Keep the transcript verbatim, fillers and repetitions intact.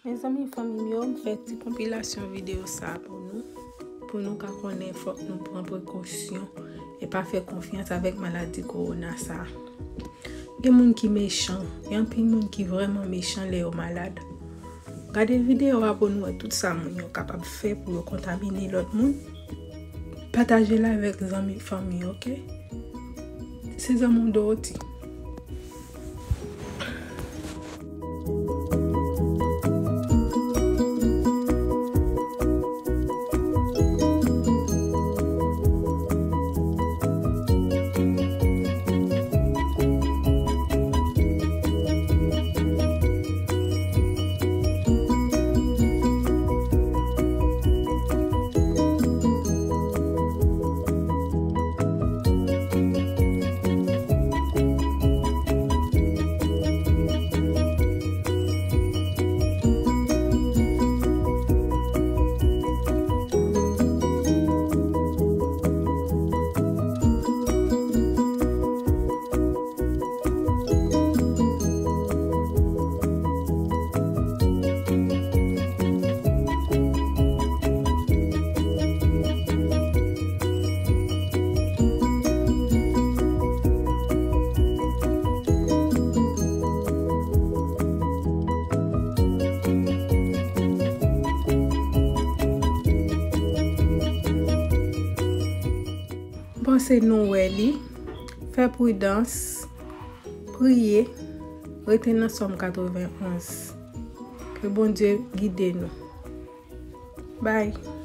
Mezanmi, fanmi m yo, m fè ti konpilasyon videyo sa a pou nou, pou nou ka konnen fòk nou pran prekosyon e pa fè konfyans avèk maladi kowona sa a. Gen moun ki mechan, gen anpil moun ki vrèman mechan lè yo malad. Gade videyo a pou nou wè tout sa moun yo kapab fè pou yo kontamine lòt moun. Pataje l avèk zanmi, fanmi, oke? Se zanmi w Dorothy. Bon, se nou wè li. Fè pridans, priye, rete nan Sòm katrevenn onz. Ke Bondye gide nou. Bye.